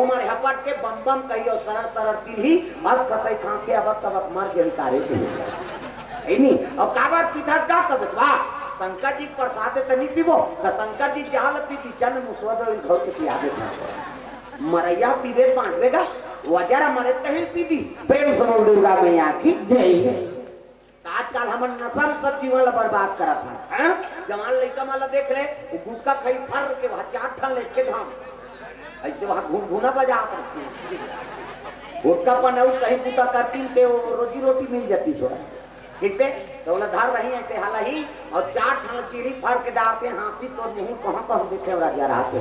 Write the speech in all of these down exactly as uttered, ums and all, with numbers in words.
मारे हपट के bomb bomb कही अउ सरर सरर तिरही, अस कसई खांके अबक तबक मर गई कारे के। है नी? अउ काबर पिथस का कबे? वाह, शंकर जी के प्रसाद है त नी पीबो, त शंकर जी जहाँ ल पीती चंद मुसवा दो इन घर के पिया देता। मरैया पीबे बांटबे गा, वजरा मरे तहिल पीती। प्रेम से बोल दुर्गा मैया की जय। त आजकल हमन नशा में सब जीवन ला बर्बाद करत हन, हैं? जवान लइका मन ला देख ले, वो गुटखा खाई फर के वहाँ चार ठन लेके घाम, ऐसे वहाँ घुनघुना बजात रही। गुटखा पन अउ कहीं बूता करती ते वो रोजी रोटी मिल जाती सो। कैसे? तो ओला धर रही ऐसे हालही और चार ठन चीरी फर के डालते हाँसी तो नहीं कहाँ कहाँ देखे राजा रहते।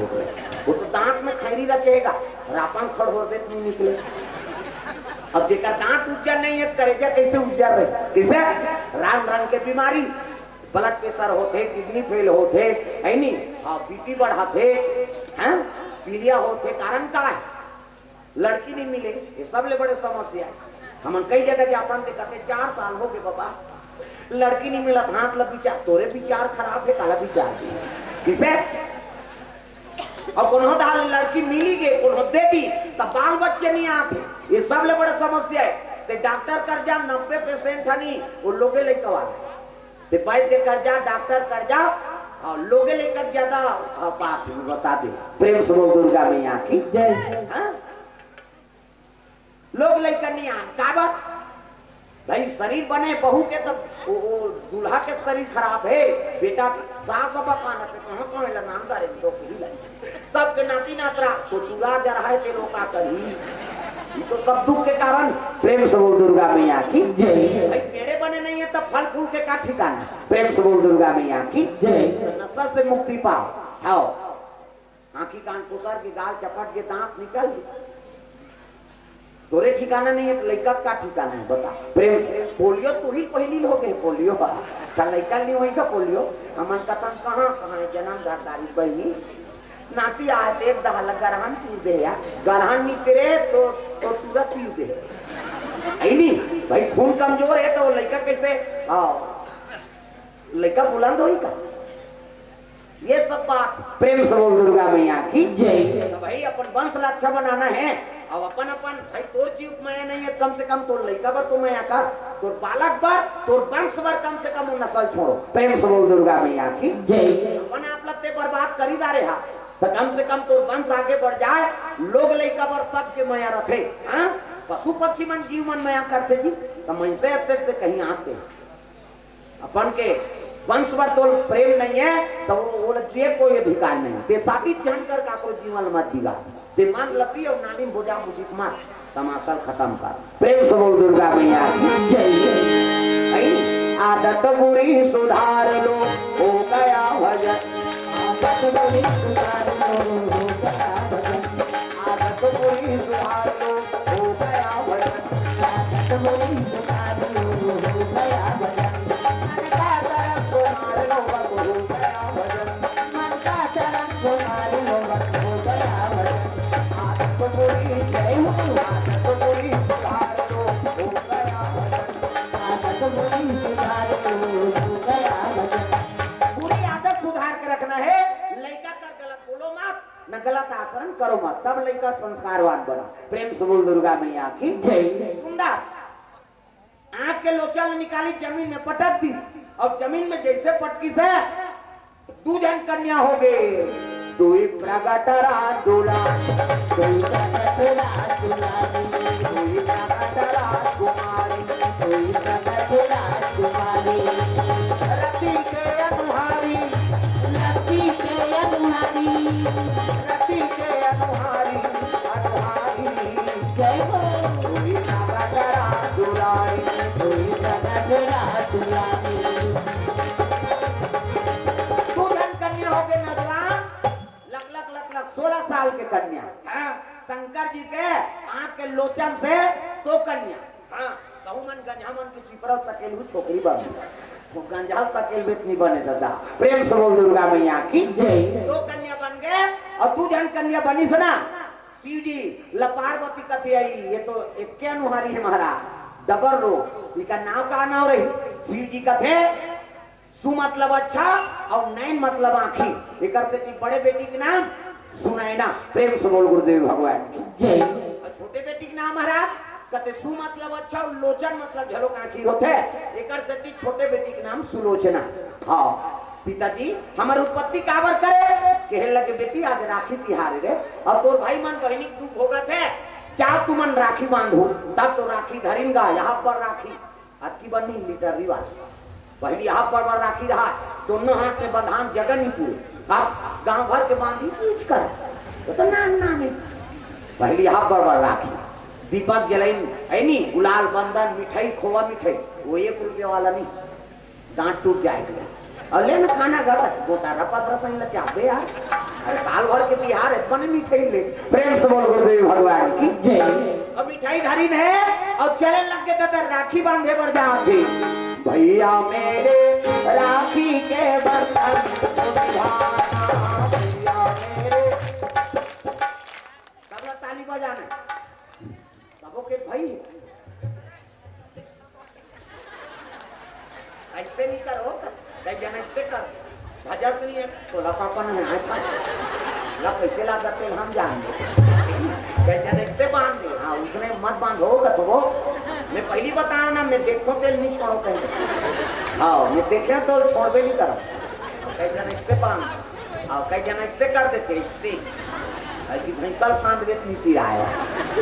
वो तो दांत में खैरी रचेगा, रापन खड़बड़ बेत नहीं निकले। अब जेकर दांत उज्जर नहीं है, करेजा कैसे उज्जर रहे? कैसे? रंग रंग के बीमारी, ब्लड प्रेशर होथे, किडनी फेल होथे, है नी? हाँ, बीपी बढ़ाथे, हैं? पीलिया होथे, कारण का है? लड़की नहीं मिले, ये सबले बड़े समस्या है। हमन कई जगह जातन ते कहते, "चार साल हो गए बाबा, लड़की नहीं मिलत।" हाथ ला विचार, तोरे विचार खराब है, काला विचार? किसे? अउ कोनो दाल लड़की मिली गे, कोनो दे दी, त बाल बच्चे नहीं आते। ये सबले बड़े समस्या है। ते डॉक्टर कर जा, नब्बे परसेंट हनी, वो लोगे लइका वाला। ते वैद्य कर जा, डॉक्टर कर जा, और लोगे लइका ज्यादा, हाँ, बात ही बता दे। प्रेम से बोल दुर्गा मैया की जय। हाँ? लोग लइका नहीं आ, काबर? भाई, शरीर बने बहू के, तब वो, वो दूल्हा के शरीर खराब है, बेटा सास बकाना ते कहाँ कहाँ ला नाम दारे, तो ही ला। सबके नाती नातरा तो दूरा जा रहा है, ते लोग का करी? ये तो सब दुख के कारण। प्रेम से बोल दुर्गा मैया की जय। भाई, पेड़े बने नहीं है, तब फल फूल के का ठिकाना? प्रेम से बोल दुर्गा मैया की जय। तो नशा से मुक्ति पाओ, खाओ। आँखी कान पुसर के, गाल चपट के, दांत निकल गे। तोरे ठिकाना नहीं है, तो लइका का ठिकाना है, बता? प्रेम, पोलियो तू ही पहिली हो गए, पोलियो बा। त लइका नहीं होई का पोलियो? हमन कतन कहाँ, कहाँ है जन्म धरदारी बहिनी? नाती आए ते एक दहा लग गरहन पी दे या, गरहन नहीं तेरे तो, तो तुरंत पी दे। है नी? भाई, खून कमजोर है तो लइका कैसे? हाँ, लइका बुलंद होई का? ये सब बात। प्रेम से बोल दुर्गा मैया की जय। तो भाई, अपन वंश ला अच्छा बनाना है। अब अपन, अपन भाई, तोर जीव के मया नहीं है, कम से कम तोर लइका बर तो मया कर, तोर बालक बर, तोर वंश बर कम से कम वो नस्ल छोड़ो। प्रेम से बोल दुर्गा मैया की जय। अपन आप लगते बर्बाद करी डारे हा, तो कम से कम तोर वंश आगे बढ़ जाए। लोग लइका बर सबके मया रथे, हाँ? पशु पक्षी मन जीव मन मया करथे जी, तो मनसे अते ते कहीं आते। अपन के वंश बर तोर प्रेम नहीं है, तो वो, वो जिए कोई अधिकार नहीं। ते शादी झन कर काकरो जीवन मत बिगाड़। ते मन लपी और नाली में बोझा बुझी के मार, तमाशा खत्म कर। प्रेम से बोल दुर्गा मैया की जय। है नी? आदत बुरी सुधार लो, हो गया भजन। आदत बुरी सुधार लो, हो गया भजन। आदत बुरी सुधार लो, हो गया भजन। आदत बुरी सुधार लो, हो गया भजन। मन का तरफ को मार लो, बस हो गया भजन। मन का तरफ को मार लो, बस हो गया भजन। आदत बुरी, जय हो, आदत बुरी सुधार लो, हो गया भजन। आदत बुरी सुधार लो, हो गया भजन। बुरी आदत सुधार के रखना है, लइका कर गलत बोलो मत, न गलत आचरण करो मत, तब लइका संस्कारवान बनो। प्रेम से बोल दुर्गा मैया की जय। सुंदर आँख के लोचा ल निकाली, जमीन में पटक दिस, और जमीन में जैसे पटकिस है, दू झन कन्या हो गए। दुई प्रगट रात दुलारी, दुई प्रगट रात दुलारी, दुई प्रगट रात कुमारी, दुई प्रगट रात कुमारी। रति के अनुहारी, रति के अनुहारी, रति के अनुहारी, अनुहारी। जय हो। दुई प्रगट रात दुलारी, दुई प्रगट रात दुलारी। दू झन कन्या हो गए नौजवान, लक लक लक लक, सोलह साल के कन्या। हाँ, शंकर जी के आँख के लोचन से तो कन्या। हाँ, कहूँ मन गंजा मन के चिपरा सकेल हूँ छोकरी बन। वो गंजा सकेल बेत नहीं बने दादा। प्रेम से बोल दुर्गा मैया की जय। दो कन्या बन गए और दू झन कन्या बनिस ना। शिव जी ल पार्वती कथे आई, ये तो एक अनुहारी है महाराज, डबल रूप। इनका नाव का नाव रही? शिव जी कथे, सु मतलब अच्छा और नैन मतलब आँखी। एकर सेती बड़े बेटी के नाम सुनैना। प्रेम से बोल गुरुदेव भगवान की। जय। अउ छोटे बेटी के नाम महाराज, कथे सु मतलब अच्छा, अउ लोचन मतलब झलोक आँखी होथे, एकर सेती छोटे बेटी के नाम सुलोचना। हाँ, पिताजी हमर उत्पत्ति काबर करे? कहे लगे, बेटी, आज राखी तिहार हे रे, अउ तोर भाई मन बहिनी के दुख भोगत हे, जा तुमन राखी बांधो, तब तो राखी धरिन गा, यहाँ पर राखी अतकी बनी लीटर रिवाज। पहली हाथ बड़ बड़ राखी रहा, दोनों हाथ में बंधान जगह नहीं पूरे। अब गांव भर के बांधी कीच कर, वो तो नान नान है। पहली हाथ बड़ बड़ राखी, दीपक जलाइन है नी, गुलाल बंदन, मिठाई, खोवा मिठाई, वो एक रुपये वाला नहीं, गांठ टूट जाए थे। और ले ना खाना गलत, गोटा रपत रसोई ला चाहबे यार। अरे साल भर के तिहार है, बने मिठाई ले। प्रेम से बोल गुरुदेव भगवान की। जय। अब मिठाई धरिन हे अउ चले लग गे त राखी बांधे बर जात हे। भैया मेरे राखी के बंधन को निभाना, भैया मेरे। सबला ताली बजाना। सबो के भाई ऐसे नहीं करो, कई जन ऐसे कर। भजा सुनिए, तोला पापा ने आया था। ला कैसे लागत तेल हम जान दे। कई जन ऐसे बांध दे, हाँ, उसने मत बांधो, कथो। मैं पहली बताया ना, मैं देखो तेल नहीं छोड़ो कहीं। हाँ, मैं देखे तो छोड़बे नहीं करो। कई जन ऐसे बांध, हाँ, कई जन ऐसे कर देते, ऐसे। ऐसी भैंसल फांद बेच नीति आया।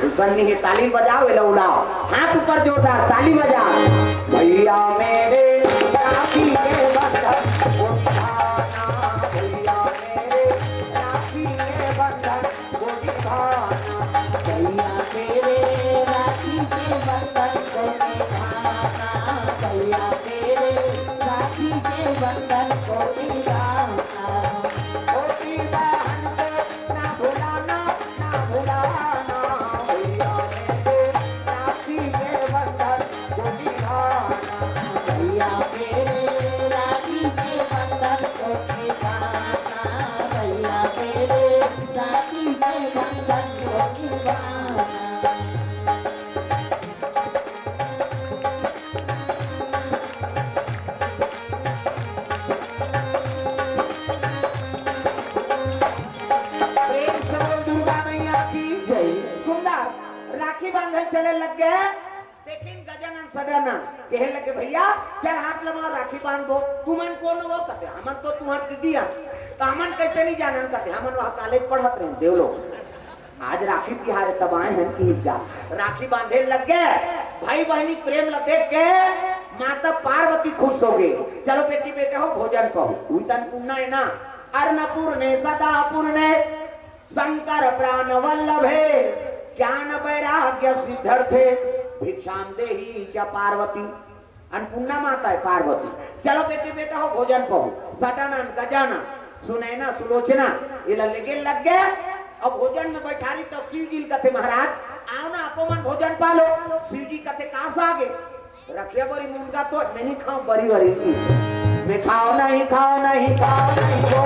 ऐसा नहीं है, ताली बजाओ, एला उड़ाओ। हाथ ऊपर जोरदार, ताली बजा। भैया मेरे राखी के बंधन को निभाना, भैया मेरे राखी के बंधन को निभाना। भैया मेरे राखी के बंधन को निभाना, भैया मेरे राखी के बंधन को निभाना। छोटी बहन को ना भुलाना, ना भुलाना, भैया मेरे राखी के बंधन को निभाना। भैया मेरे राखी के बंधन को निभाना, भैया मेरे राखी के बंधन को निभाना। प्रेम से बोल दुर्गा मैया की जय। सुंदर राखी बांधे चले लग गए। देखिन गजानन सडानन कहे लगे, भैया चल हाथ लमा राखी बांधबो। तुमन कौन हो? कथे हमन तो तुम्हार दीदी हन। तो हमन कैसे नहीं जानन? कथे हमन वहाँ कॉलेज पढ़त रहे देवलो। आज राखी तिहार तब आए हैं कि जा राखी बांधे लग गए। भाई बहनी प्रेम ला देख के माता पार्वती खुश हो गई। चलो बेटी बेटा हो भोजन पाओ। उतन पुण्य है ना, अन्नपूर्णे सदा पूर्णे शंकर प्राण वल्लभे ज्ञान वैराग्य सिद्ध्यर्थे भिक्षाम देहि च पार्वती। अन्नपूर्णा माता है पार्वती। चलो बेटी बेटा हो भोजन पाओ। सटानन गजानन सुनैना सुलोचना एला लेगे लग गए। अब भोजन में बैठारी तो शिव जी कथे महाराज आओ ना आपो मन भोजन पालो। शिव जी कथे कहाँ से आगे? रखिया बरी मुनगा तो मैं नहीं खाऊं बरी वरी की। मैं खाओ नहीं खाओ नहीं खाओ नहीं वो।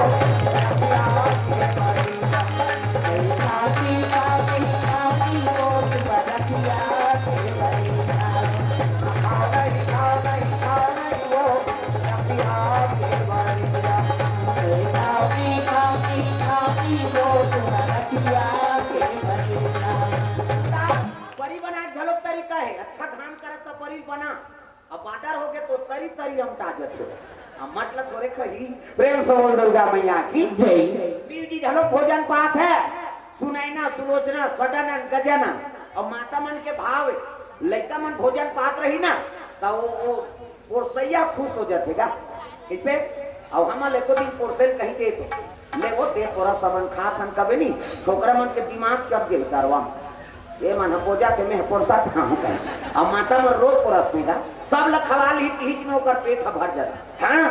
परी बनाए घलो तरीका है, अच्छा धान करत तो परी बना, अब बादर हो गए तो तरी तरी हम ताजत हो। अब मतलब थोड़े कही। प्रेम से बोल दुर्गा मैया की जय। शिव जी घलो भोजन पात है, सुनैना सुलोचना सडानन गजानन। अब माता मन के भाव है, लइका मन भोजन पात रही ना, तो वो, वो पोरसैया खुश हो जाथे गा। कैसे? अब हम एको दिन पोरसेल कही दे तो, ले वो दे पोरा सामान खात हन कबे नहीं, छोकरा मन के दिमाग चप गई तरवा में। ये मन ह पोजा थे, मैं पोरसा था हम कहे। अब माता मन रोज पोरस देगा, सब ल खवा ली, तीज में ओकर पेट ह भर जाता। हाँ,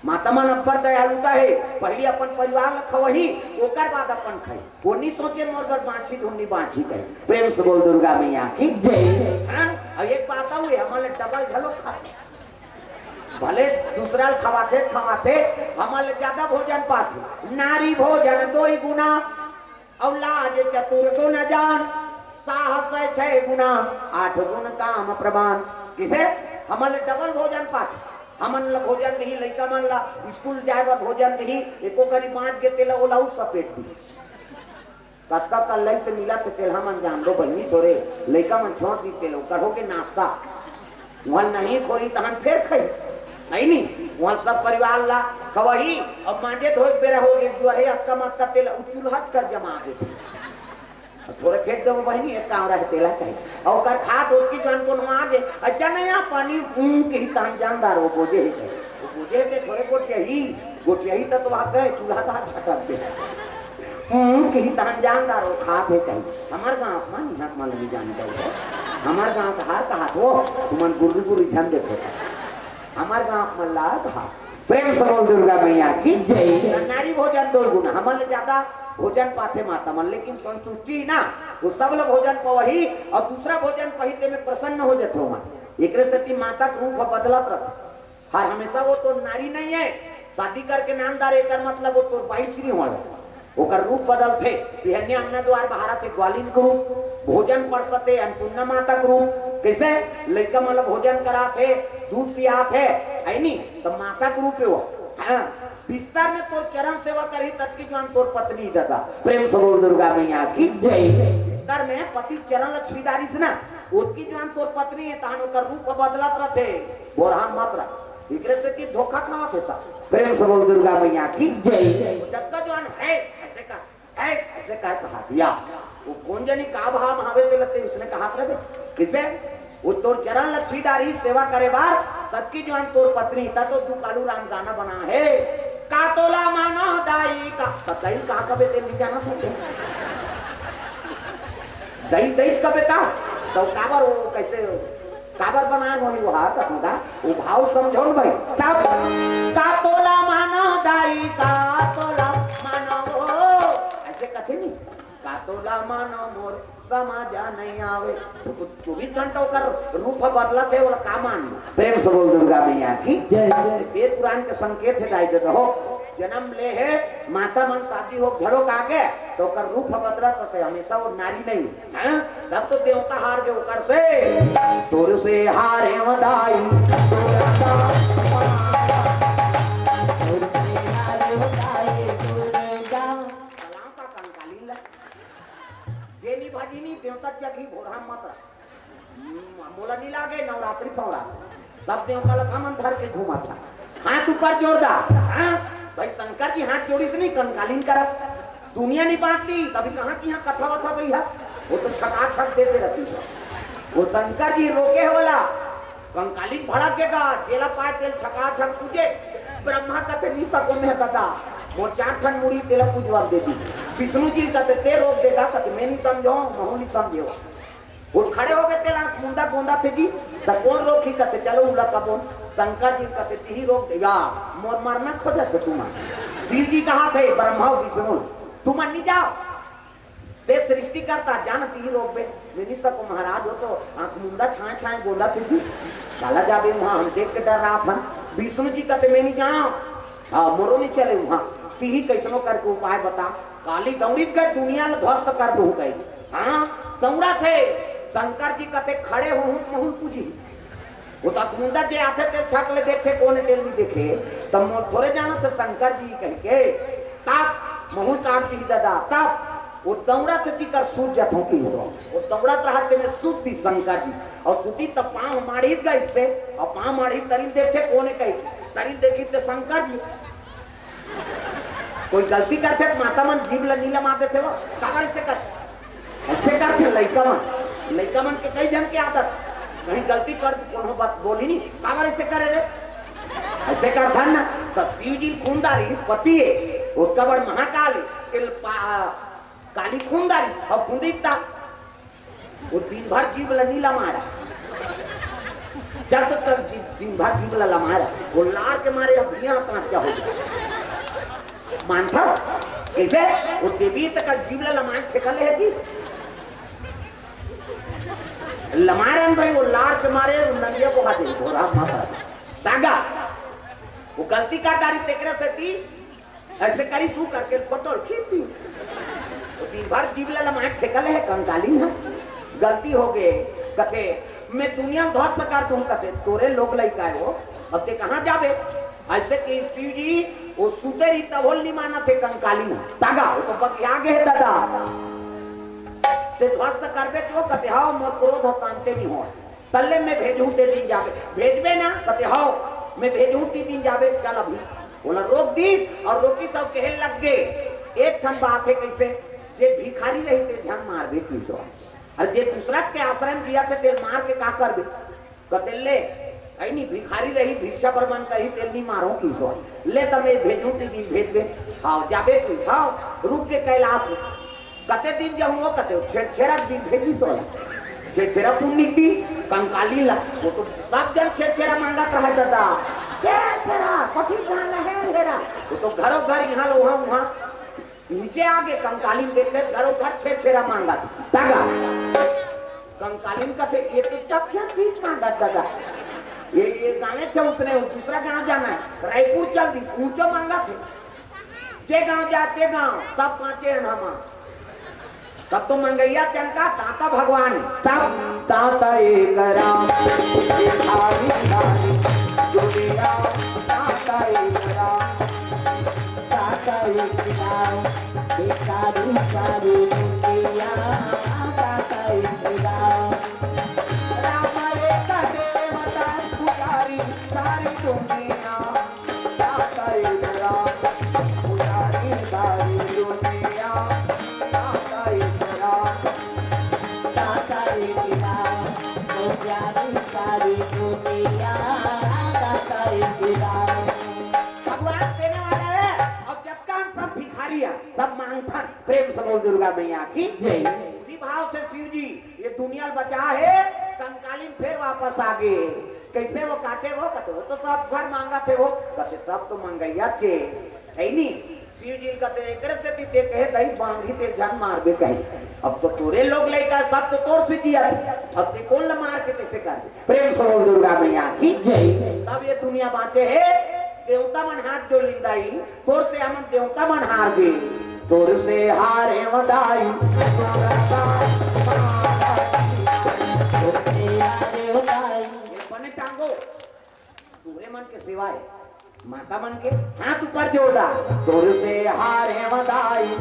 माता मन अब्बड़ दयालुता है, पहली अपन परिवार ल खवही, ओकर बाद अपन खाई। वो नहीं सोचे मोर बर बांची धुन नहीं बांची कहे। प्रेम से बोल दुर्गा मैया की जय। हाँ, और एक बात और है, हमारे डबल झलो खाते, भले दूसरा ल खवाथे खवाथे, हमारे ज्यादा भोजन पाथे। नारी भोजन दो ही गुना, और लाज चतुर गुण जान, साहस है छह गुना, आठ गुण काम प्रमाण। किसे? हमारे डबल भोजन पाथे। हमन ला भोजन दिही, लइका मन ला स्कूल जाए बर भोजन दिही, एको करी बाँच गे तेला ओला अउ सपेट दिही। कतका कल्लई से मिलत हे तेला हमन जान दो बहिनी, थोरे लइका मन छोड़ दी तेला, ओकर होगे नाश्ता। वहाँ नहीं खोरी तहन फेर खाई, है नी? वहाँ सब परिवार ला खवाही। अब मांजे धोए के बेरा हो गे, जो हे अतका मतका तेला उ चूल्हा कर जमा देथे। अब थोरे फेंक देबो बहिनी, एक काम रहे तेला कही। और ओकर खात होत की जान कोनो आ गे, अच्छा नहीं आ पानी, ऊं के ही तहन जानदार हो बोझे हे कही। वो बोझे के थोरे गोठियाही, गोठियाही तक तो आ गए, चूल्हा दार छटक दे। ऊं के ही तहन जानदार हो खात हे कही। हमार गाँव में यहाँ मन भी जान जाए। हमार गाँव का हार कहा हो, तुमन गुर्री गुर्री झन देखो। हमार गाँव में लाल कहा। प्रेम से बोल दुर्गा मैया की जय। नारी भोजन दो गुना, हमन ले ज्यादा भोजन पाथे माता मन, लेकिन संतुष्टि ना, वो सब लोग भोजन पवही और दूसरा भोजन पही ते में प्रसन्न हो जथे मन। एकरे सेती माता के रूप ह बदलत रथे। हर हमेशा वो तो नारी नहीं है, शादी करके नाम डारे, एकर मतलब वो तो बाई चिरी होवे। ओकर रूप बदलथे, बिहनिया अंगना द्वार बहारथे, ग्वालिन के रूप, भोजन परसथे, अन्नपूर्णा माता के रूप, कैसे लइका मन ल भोजन कराथे, दूध पियाथे, है नी? त माता के रूप हे वो। हाँ, बिस्तर में तोर चरण सेवा करही, ततकी जुआन तोर पत्नी ददा। प्रेम से बोल दुर्गा मैया की जय। बिस्तर में पति चरण ल छुई डारिस ना, ओतकी जुआन तोर पत्नी हे, तहन ओकर रूप बदलत रथे, बोरहा मत रह। एकरे सेती धोखा खावत हे सब। प्रेम से बोल दुर्गा मैया की जय। वो जतका जुआन हे, ऐसे कर, ए, ऐसे कर कहा दिया। वो कोन जनी का भाव में हवे तेला ते उसने कहा रहे। किसे? वो तोर चरण ल छुई डारी सेवा करे बार, ततकी जुआन तोर पत्नी, त तो दू कालू राम गाना बना हे। का तोला मानो दाई का, त दाई का कबे ते नहीं जाना था। दाई, दाई कबे का? तो काबर वो कैसे काबर बनाए होही वो हाथ अथुदा? वो भाव समझो न भाई। तब का तोला मानो दाई, का तोला मानो ओ, ऐसे कथे नहीं, का तोला मानो मोर समझा नहीं आवे। वो तो चौबीस घंटा ओकर रूप बदलत हे, ओला का मान लो? प्रेम से बोल दुर्गा मैया की जय। वेद पुराण के संकेत हे दाई दे हो, जन्म ले हे माता मन, शादी हो घलो का आगे, तो ओकर रूप बदलत हे, हमेशा वो नारी नहीं। हैं? तब तो देवता हार गए ओकर से। तोर से हारे मदाई, तोर से हारे मदाई, तोर से। सलाम का कंकालीन ला। जेनी भाजी नी देवता जगी भोरहा मत रहा। मोला नी लागे नवरात्रि फौरा। सब देवता ला हमन धर के घूमत हा। हाथ ऊपर जोर दा। हाँ? भाई शंकर जी हाथ जोड़िस नहीं कंकालीन करा। दुनिया नहीं बांटती, सभी कहाँ की यहाँ कथा वथा भैया। वो तो छका छक देते रहती सब। वो शंकर जी रोके होला। कंकालीन भड़क गेगा, जेला पाए तेल छका छक पूजे। ब्रह्मा कथे नी सको मैं दादा। मोर चार ठन मुड़ी तेला पूजवा दे दी। विष्णु जी कथे ते रोक देगा, कथे मैं नहीं समझो, महू नहीं समझो। वो खड़े हो गए तेला मुंडा गोंदा थे जी। त कौन रोकी कथे चलो उला कबोन। शंकर जी कथे तिही रोक देगा। मोर मरना खोजा थे तुम। शिव जी कहा थे ब्रह्मा विष्णु। तुम नहीं जाओ। ते सृष्टि करता जान तिही रोक बे। मैं नहीं सको महाराज हो तो आंख मुंडा छाए छाए गोंदा थे जी। काला जाबे वहां हम देख के डर रहा था। विष्णु जी कथे मैं नहीं जाओ। हाँ, मोरो नहीं चले वहां। तिही कैसनो करके उपाय बता। काली दौड़ी गए दुनिया में ध्वस्त कर दू गई। हाँ, दौड़ा थे। शंकर जी कथे खड़े हो हूं महू पूजी। वो तो अकमुंडा जे आथे ते छक ले देखे कोने तेल नहीं देखे। तब मोर थोड़े जाना था शंकर जी कह के। तब महू काट दी दादा। तब वो दौड़ा थे तिकर सूझ जात हूं कि सो। वो दौड़ा रहा ते में सूझ दी शंकर जी। और सूझी तब पांव मारी गई से। और पांव मारी तरी देखे कोने कही। तरी देखी ते शंकर जी। कोई गलती करथे त माता मन जीभ ल नी लमा देथे वो। काबर ऐसे कर, ऐसे करथे लइका मन। लइका मन के कई झन के आदत, कहीं गलती कर कोनो बात बोली नी। काबर ऐसे करे रे? ऐसे करथन ना। त शिव जी खून डारी पति हे, ओतका बड़ महाकाल हे, तेल पा-, काली खून डारी, अब खून दिखता। वो दिन भर जीभ ल नी लमारा। जब तक जीभ, दिन भर जीभ ल लमारा, वो लार के मारे अब भुइयां कांचा हो गया। मानथस? कैसे? वो देवी तक जीभ ल लमाए ठेका ले है जी। लमारन भाई वो लार के मारे वो नदिया को हाथे घोड़ा माथा। दागा। वो गलती कर डारी तेकरे सेती ऐसे करी सू करके फोटो खींच दी। वो दिन भर जीभ ल लमाए ठेका ले है कंकालीन है। गलती हो गए, कथे, मैं दुनिया ध्वस्त कर दूं कथे। तोरे लोग लइका हे वो, अब ते कहाँ जाबे? अइसे कि शिव जी वो सुते रही तभो ल नी मानत हे कंकाली न। तागा, वो तो बगिया गे हे दादा। ते ध्वस्त करबे तो कथे, "हव, मोर क्रोध शांति नी होय। तल्ले मैं भेजहूं ते दिन जाबे।" भेजबे ना? कथे, "हव, मैं भेजहूं ते दिन जाबे, चल अभी।" ओला रोक दी अउ रोकी सब कहे लग गे, "एक ठन बात हे।" "कइसे?" "जे भिखारी रही ते झन मारबे कइसे, अउ जे दूसरा के आश्रम जिया थे ते मार के का करबे?" कथे, "ले, अइ नी भिखारी रही, भिक्षा बर मन करही, तेल नी मारो कइसे। ले त मैं भेजहूं ते दिन भेजबे।" "हव, जाबे कइसे?" "हव, रुक के कैलाश में।" "कते दिन जाहूं वो?" कथे, "छेरछेरा दिन भेजिस ओला।" छेरछेरा पुन्नी दिन कंकाली ला, वो तो सब झन छेरछेरा मांगत रहे दादा। "छेरछेरा, कथी गाना हे हेरा?" वो तो घरो घर, इहां ले उहां, उहां नीचे आगे कंकालीन देखे, घरो घर छेरछेरा मांगत। तागा। कंकालीन कथे, "ये तो सब झन भीख मांगत दादा। ये, ये गांव से उसने दूसरा गांव जाना हे, रायपुर चल दी, ऊंचो मांगत हे।" जे गांव जाते गांव, सब पांचे अनामा। सब तो मंगइया चंका, दाता भगवान। तब दाता एक राम, भिखारी भिखारी दुनिया, दाता एक राम। दाता एक राम, भिखारी भिखारी दुनिया, दाता एक राम। राम एक देवता, पुजारी सारी दुनिया, दाता एक राम, पुजारी सारी दुनिया, दाता एक राम। दाता एक राम, पुजारी सारी दुनिया, दाता एक राम। भगवान देने वाला हे, अउ जब काम सब भिखारी हे, सब मांगथन। प्रेम से बोल दुर्गा मैया की जय। उही भाव से शिव जी ये दुनिया ल बचाहे, कंकालीन फेर वापस आ गे। कइसे वो काटे वो? कथे, "वो तो सब झन मांगत हे वो।" कथे, "सब तो मंगइया चे, हे नी?" शिव जी कथे, "एकरे सेती ते कहे दई बांधी ते झन मारबे कहे। अब तो तोरे लोग लइका सब तो तोर से जियत हे, अब ते कोन ल मार के कइसे कर दे?" प्रेम से बोल दुर्गा मैया की जय। तब ये दुनिया बांचे हे, देवता मन हाथ जोड़िन दाई, तोर से हमन देवता मन हार गे। तोर से हारे मदाई। ये बने टांगो, तोरे मन के सेवा हे, माता मन के हाथ ऊपर जोड़ा। तोर से हारे मदाई।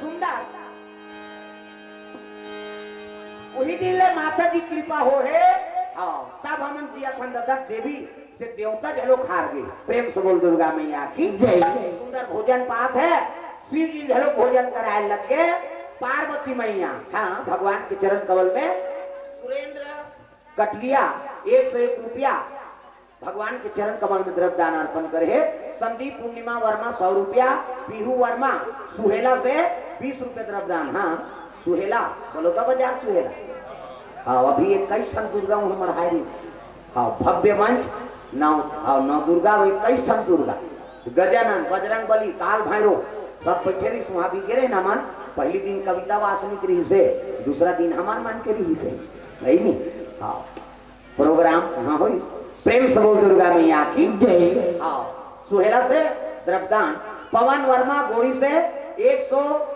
सुंदर। उही दिन ले माता जी कृपा हो हे। हाँ, तब हमन जिया थन ददक देवी से देवता घलो हार गे। प्रेम से बोल दुर्गा मैया की जय। सुंदर भोजन पात हे, शिव जी घलो भोजन कराए लग गे। पार्वती मैया, हाँ, भगवान के चरण कमल में सुरेंद्र कटलिया एक सौ एक रुपया भगवान के चरण कमल में द्रव्य दान अर्पण करे हे। संदीप पूर्णिमा वर्मा सौ रुपया, पीहू वर्मा सुहेला से बीस रुपया द्रव्य दान। हाँ, सुहेला, बलौदा बाजार सुहेला। हाँ, अभी इक्कीस ठन दुर्गा उहाँ मढ़ाए रही। हाँ, भव्य मंच, नौ, हाँ, नौ दुर्गा, इक्कीस ठन दुर्गा, गजानन, बजरंग बली, काल भैरव, सब बैठे रहिस। उहाँ भी गे रहेन हमन। पहली दिन कविता वासनिक रहिस हे, दूसरा दिन हमर मन के रहिस हे, हे नी? हाँ, प्रोग्राम उहाँ होइस। प्रेम से बोल दुर्गा मैया की जय। हाँ, सुहेला से द्रव्यदान, पवन वर्मा गोड़ी से एक सौ